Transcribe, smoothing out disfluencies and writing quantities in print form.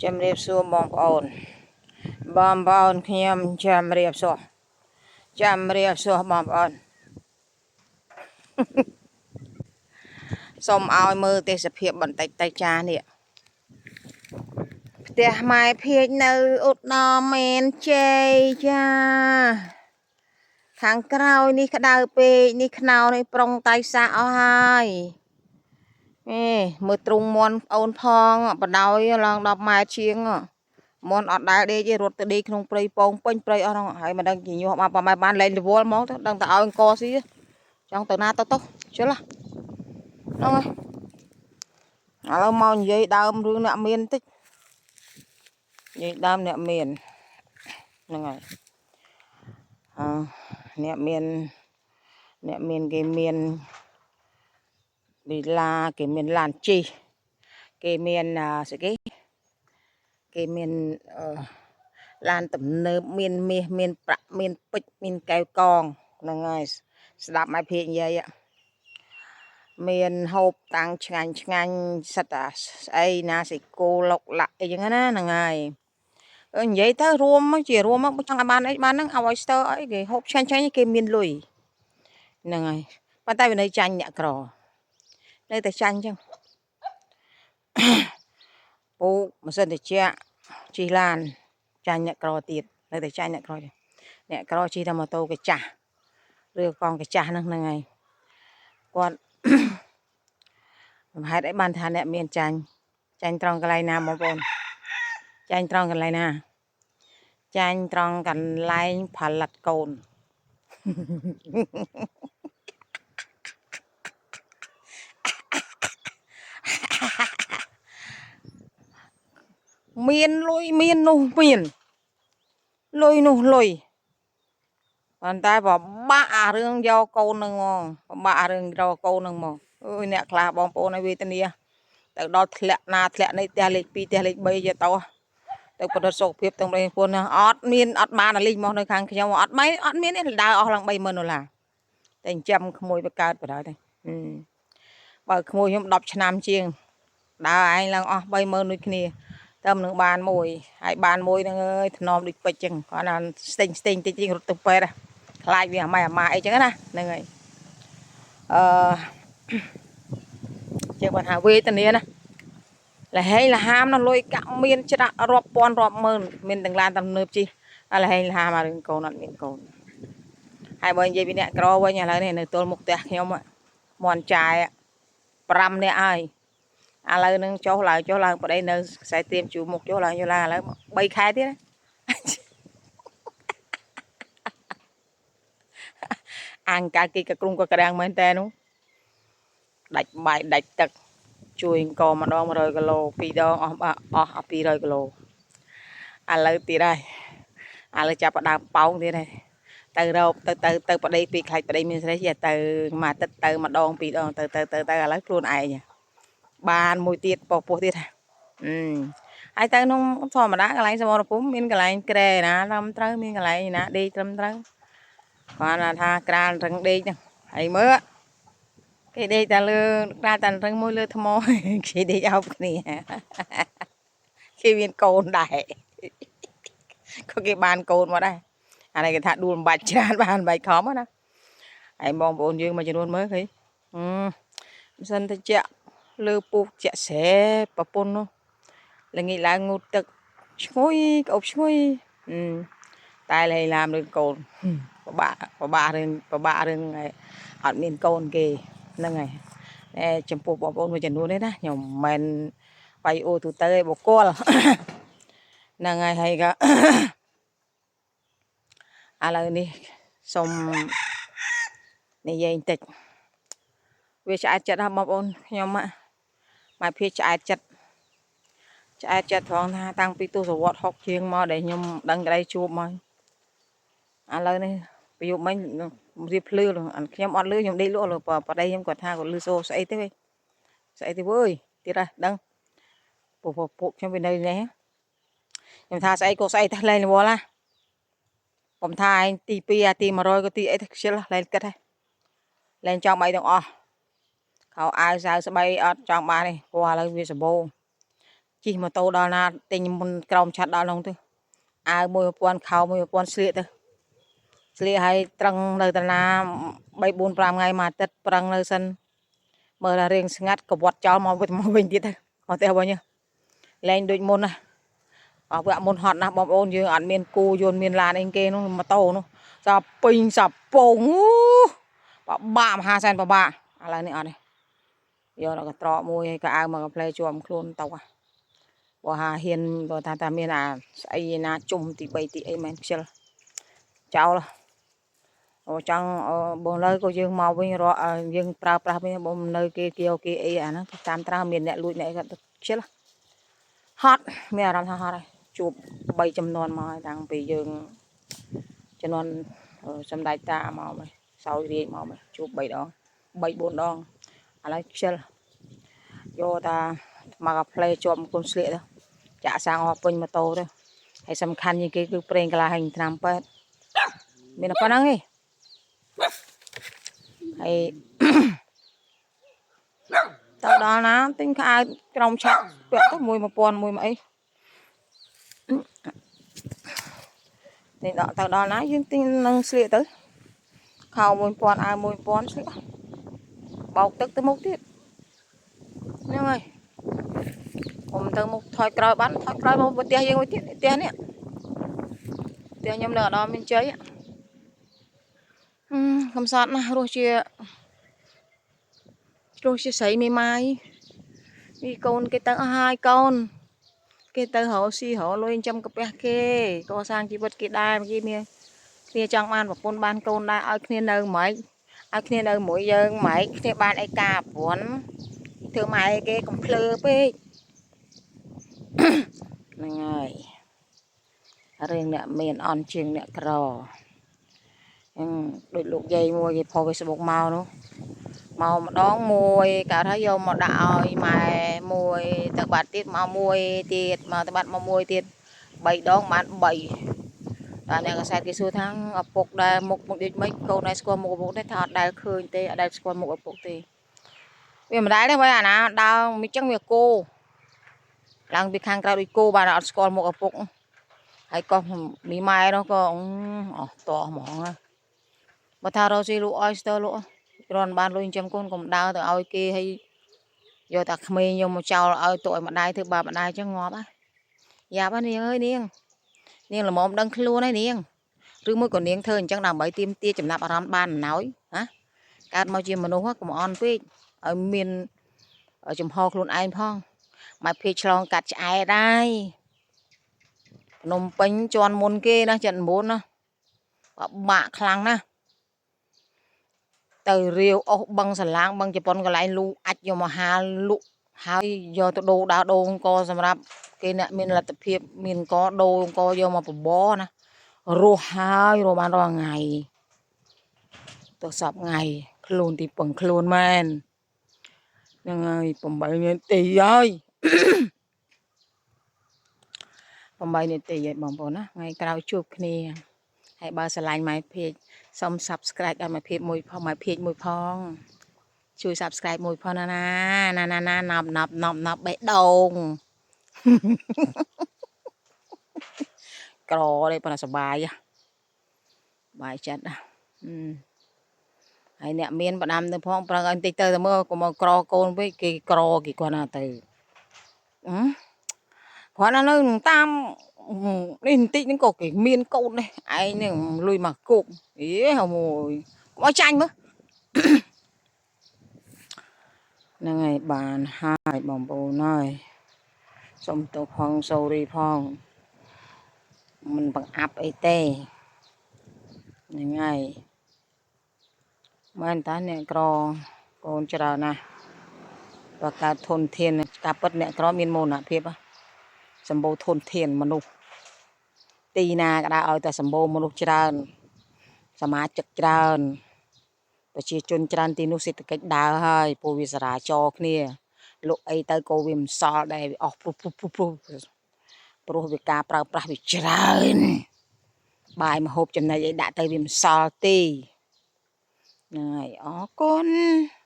ជំរាបសួរបងប្អូនបងប្អូនខ្ញុំជំរាបសួរជំរាបសួរបងប្អូនសូមឲ្យមើលទេសភាពបន្តិចទៅចានេះផ្ទះម៉ែភាជនៅឧត្តរមានជ័យចាខាងក្រោយនេះក្តៅពេកនេះខ្នោនេះប្រុងតៃសាក់អស់ហើយអេមើលទ្រុងមន់អូនផងបដោយឡើង10ម៉ែត្រជាងមន់អត់ដែលដេកទេរត់ទៅដេកក្នុងព្រៃពងពេញព្រៃអស់ហ្នឹងហើយមិនដឹងជាញាស់បានប្រហែលបានលែងរវល់ហ្មងទៅដឹងតែឲ្យអង្គស៊ីចង់ទៅណាទៅទៅជិលហ្នឹងហើយឥឡូវមកនិយាយដើមរឿងអ្នកមានតិចនិយាយដើមអ្នកមានហ្នឹងហើយអឺអ្នកមានអ្នកមានគេមានលីឡាគេមានឡានជិះគេមានស្អីគេគេមានអឺឡានទំនើបមានមាសមានប្រាក់មានពេជ្រមានកែវកងហ្នឹងហើយស្ដាប់ម៉ែភាកនិយាយមានហូបតាំងឆ្ងាញ់ឆ្ងាញ់សិតអាស្អីណាសិគោលុកលាក់អីចឹងណាហ្នឹងហើយនិយាយទៅរួមជារួមមកចង់ឲ្យបានអីបានហ្នឹងឲ្យស្ទើអីគេហូបឆ្ងាញ់ឆ្ងាញ់គេមានលុយហ្នឹងហើយប៉ុន្តែវានៅចាញ់អ្នកក្រនៅតែចាញ់ចឹងពូម៉ាស៊ីនត្រជាក់ជិះឡានចាញ់អ្នកក្រទៀតនៅតែចាញ់អ្នកក្រអ្នកក្រជិះតែម៉ូតូកាចាស់ឬកង់កាចាស់ហ្នឹងហ្នឹងហើយគាត់ ហេតុអីបានថាអ្នកមានចាញ់ចាញ់ត្រង់កន្លែងណាបងប្អូនចាញ់ត្រង់កន្លែងណាចាញ់ត្រង់កន្លែងផលិតកូនមានលុយមាននោះមានលុយនោះលុយប៉ុន្តែពិបាកអារឿងយកកូននឹងហ្មងពិបាកអារឿងរកកូននឹងហ្មងអើយអ្នកខ្លះបងប្អូនឲ្យវេទនាទៅដល់ធ្លាក់ណាធ្លាក់នេះផ្ទះលេខ2ផ្ទះលេខ3យកទៅទៅពិនិត្យសុខភាពទាំងប្តីប្រពន្ធណាអត់មានអត់បានអាលីងមកនៅខាងខ្ញុំអត់មិនអត់មានទេដើរអស់ឡើង30000ដុល្លារតែចិញ្ចឹមក្មួយបកើតបណ្ដោយទៅបើក្មួយខ្ញុំ10ឆ្នាំជាងដើរឯងឡើងអស់30000ដូចគ្នាតែមិននឹងបានមួយហើយបានមួយហ្នឹងអើយធ្នមដូចពេជ្រចឹងគាត់ថាស្ទិញស្ទិញតិចតិចរត់ទៅពេទ្យខ្លាចវាអាម៉ៃអាម៉ាអីចឹងណាហ្នឹងហើយអឺជាងគាត់ថាវេទនាណាលហេងលហាមណាលុយកាក់មានច្រាក់រាប់ពាន់រាប់ម៉ឺនមានទាំងឡានទំនើបជិះលហេងលហាមអារឿងកូនអត់មានកូនហើយបើនិយាយពីអ្នកក្រវិញឥឡូវនេះនៅទល់មុខផ្ទះខ្ញុំមន់ចាយ5នាក់ហើយឥឡូវនឹងចុះឡើងចុះឡើងប្តីនៅខ្សែត្រៀមជួមុខចុះឡើងចុះឡើងឥឡូវ3ខែទៀតអង្ការគេកក្រុងក៏ក្រាំងមែនតើនោះដាច់បាយដាច់ទឹកជួយអង្គម្ដង100គីឡូពីរដងអស់អស់200គីឡូឥឡូវទៀតហើយឥឡូវចាប់ផ្ដើមប៉ោងទៀតហើយទៅរកទៅទៅទៅប្តីពីខ្លាចប្តីមានស្រីជាទៅមួយអាទិត្យទៅម្ដងពីរដងទៅទៅទៅទៅឥឡូវខ្លួនឯងបានមួយទៀតពោះពោះទៀតអឺហើយទៅក្នុងធម្មតាកន្លែងសមរភូមិមានកន្លែងក្រែណាត្រឹមត្រូវមានកន្លែងណាដេកត្រឹមត្រូវគាត់ថាក្រាលរឹងដេកហ្នឹងហើយមើលគេដេកតែលើក្រាលតែរឹងមួយលើថ្មគេដេកអោបគ្នាគេមានកូនដែរក៏គេបានកូនមកដែរអានេះគេថាដួលមិនបាច់ច្រើនបានមិនបាច់ខំណាហើយបងប្អូនយើងមួយចំនួនមើលឃើញអឺមិនសិនទៅជាក់លើពូកជាក់ស្រែប្រពន្ធនោះល្ងាចឡើងងូតទឹកឈ្ងុយក្អូបឈ្ងុយតែលហេឡាមរឿងកូនពិបាកពិបាករឿងពិបាករឿងអត់មានកូនគេហ្នឹងហើយតែចំពោះបងប្អូនមួយចំនួននេះណាខ្ញុំមិនមែនបាយអូទូទៅឯបុគ្គលហ្នឹងហើយហើយក៏ឥឡូវនេះសូមនិយាយបន្តិចវាឆ្អែតចិត្តណាបងប្អូនខ្ញុំម៉ែភាឆ្អែតចិត្តឆ្អែតចិត្តត្រង់ថាតាំងពីទសវត្ស60ជាងមកដែលខ្ញុំដឹងក្តីជួបមកឥឡូវនេះប្រយុទ្ធមិញរៀបភ្លឺខ្ញុំអត់លឺខ្ញុំដេកលក់លើប្តីខ្ញុំគាត់ថាគាត់លឺសូស្អីទេស្អីទេវើយទៀតហ៎ដឹងពួកពួកខ្ញុំវានៅនេះខ្ញុំថាស្អីក៏ស្អីទៅលែងរវល់ណាកុំថាឯងទី2អាទី100ក៏ទីអីទៅខ្ជិលលែងគិតហ៎លែងចង់បីទាំងអស់ខោអាវសៅស្បៃអត់ចង់បានទេព្រោះឥឡូវវាសម្បូរ ជិះម៉ូតូដល់ណាទិញមុនក្រោមឆាត់ដល់នោះទៅអាវ1000ខោ1000ស្លៀកទៅស្លៀកឲ្យត្រឹងនៅតាណា3 4 5ថ្ងៃមួយអាទិត្យប្រឹងនៅសិនមើលថារៀងស្ងាត់ក៏វត្តចោលមកវិញមកវិញទៀតទៅអត់ទេវិញលែងដូចមុនណាអស់វគ្គមុនហត់ណាស់បងប្អូនយើងអត់មានគូយន្តមានឡានអីគេនោះម៉ូតូនោះសាពេញសាពងបបាក់មហាសែនបបាក់ឥឡូវនេះអត់ទេយកដល់កត្រកមួយហើយកៅអៅមកកាផ្លែជាប់ខ្លួនទៅបើហាហ៊ានបើថាតាមានអាស្អីណាជុំទី3ទីអីមែនខ្ជិលចោលអូចង់បងនៅក៏យើងមកវិញរកយើងប្រើប្រាស់វិញបងនៅគេគេគេអីអាហ្នឹងតាមត្រាស់មានអ្នកលួចអ្នកអីគាត់ខ្ជិលហត់មានអារម្មណ៍ថាហត់ហើយជួប3ចំនួនមកហើយតាំងពីយើងចំនួនសម្ដេចតាមកមកសោយរាជមកមកជួប3ដង3 4ដងឥឡូវខ្ជិលយកតាមកកាផ្លែជាប់គុនស្លៀកទៅចាក់សាំងអស់ពេញម៉ូតូទៅហើយសំខាន់ជាងគេគឺប្រេងកាឡាហើយថ្នាំពេទ្យមានតែប៉ុណ្្នឹងឯងហើយទៅដល់ណាទិញខោអាវក្រោមឆាក់ពាក់ទៅមួយ1000មួយមកអីទិញដកទៅដល់ណាយើងទិញនឹងស្លៀកទៅខោ1000អាវ1000ស្លៀកបោកទឹកទៅមុខទៀតហ្នឹងហើយខ្ញុំទៅមុខថយក្រោយបានថយក្រោយមកផ្ទះយើងមួយទៀតផ្ទះនេះផ្ទះខ្ញុំនៅឧត្តរមានជ័យកំសត់ណាស់រស់ជារស់ជាស្រីមេម៉ាយនេះកូនគេទៅអស់ហើយកូនគេទៅរកស៊ីរកលុយចិញ្ចឹមកាពះគេកសាងជីវិតគេដែរគេមានគ្នាចង់បានប្រពន្ធបានកូនដែរឲ្យគ្នានៅមិនឲ្យគ្នានៅមួយយើងមិនគ្នាបានអីការប្រពន្ធធ្វើម៉ែគេកំភ្លើពេកហ្នឹងហើយរឿងអ្នកមានអន់ជាងអ្នកក្រហ្នឹងដូចលោកយាយមួយគេផុស Facebook មកនោះមកម្ដងមួយកើតហើយយកមកដាក់ឲ្យម៉ែមួយទៅបាត់ទៀតមកមួយទៀតមកទៅបាត់មកមួយទៀត3ដងបាន3តែអ្នកកសែតគេសួរថាឪពុកដែលមុខមុខដូចម៉េចកូនឯងស្គាល់មុខឪពុកទេថាអត់ដែលឃើញទេអត់ដែលស្គាល់មុខឪពុកទេវាមិនដែលទេបើអាណាដើរមិនចឹងវាគោឡើងពីខាងក្រៅដូចគោបានអត់ស្គាល់មុខឪពុកហើយកោះមីម៉ែនោះក៏អស់តោះហ្មងបើថារកស៊ីលក់ឲ្យស្ទើរលក់គ្រាន់បានលុយចិញ្ចឹមកូនកុំដើរទៅឲ្យគេឲ្យយកតែក្មេងយកមកចោលឲ្យទុកឲ្យម្ដាយធ្វើបាបម្ដាយចឹងងាប់ហ៎យ៉ាប់ហ៎នាងអើយនាងនាងល្មមដឹងខ្លួនហើយនាងឬមួយក៏នាងធ្វើអញ្ចឹងដើម្បីទាមទារចំណាប់អារម្មណ៍បានណោយណាកើតមកជាមនុស្សកុំអន់ពេកឲ្យមានចំហខ្លួនឯងផងមកភេកឆ្លងកាត់ឆ្អែតហើយភ្នំពេញជន់មុនគេណា79ណាបាក់ខ្លាំងណាស់ទៅរាវអស់បឹងសាឡាងបឹងជប៉ុនកន្លែងលូអាចយកមកហាលលក់ហើយយកទៅដូរដើរដូងកសម្រាប់គេអ្នកមានលទ្ធភាពមានកដូរកយកមកបបរណារស់ហើយរស់បានរាល់ថ្ងៃទៅសពថ្ងៃខ្លួនទីពឹងខ្លួនមែនហ្នឹងហើយ8នាទីហើយ8នាទីហើយបងប្អូនណាថ្ងៃក្រោយជួបគ្នាហើយបើស្រឡាញ់ម៉ែភេកសូម Subscribe ដល់ម៉ែភេកមួយផងម៉ែភេកមួយផងជួយ Subscribe មួយផងណាណាណាណាណាណប់ណប់ណប់ណប់បេះដូងក្រទេប៉ុន្តែសបាយបាយចិត្តណាហើយអ្នកមានផ្ដាំទៅផងប្រឹងឲ្យបន្តិចទៅទៅមើលកុំមកក្រកូនពេកគេក្រគេគាត់ណាទៅគាត់ណានៅតាមនេះបន្តិចហ្នឹងក៏គេមានកូននេះឯងនេះលុយមកគោកអេហៅមួយកុំឲ្យចាញ់មើលហ្នឹងហើយបានហើយបងប្អូនហើយសុំទោសផង sorry ផងមិនបង្អាប់អីទេហ្នឹងហើយមែនតាអ្នកក្រកូនច្រើនណាស់បើកើតធនធានការពិតអ្នកក្រមានមោទនភាពសម្បូរធនធានមនុស្សទីណាក៏ដោយឲ្យតែសម្បូរមនុស្សច្រើនសមាជិកច្រើនប្រជាជនច្រើនទីនោះសេដ្ឋកិច្ចដើរហើយពូវាសរាចរគ្នាលក់អីទៅក៏វាមិនសល់ដែរវាអស់ព្រុសព្រុសព្រុសព្រុសព្រោះវាការប្រើប្រាស់វាច្រើនបាយមហូបចំណីអីដាក់ទៅវាមិនសល់ទេហ្នឹងហើយអរគុណ។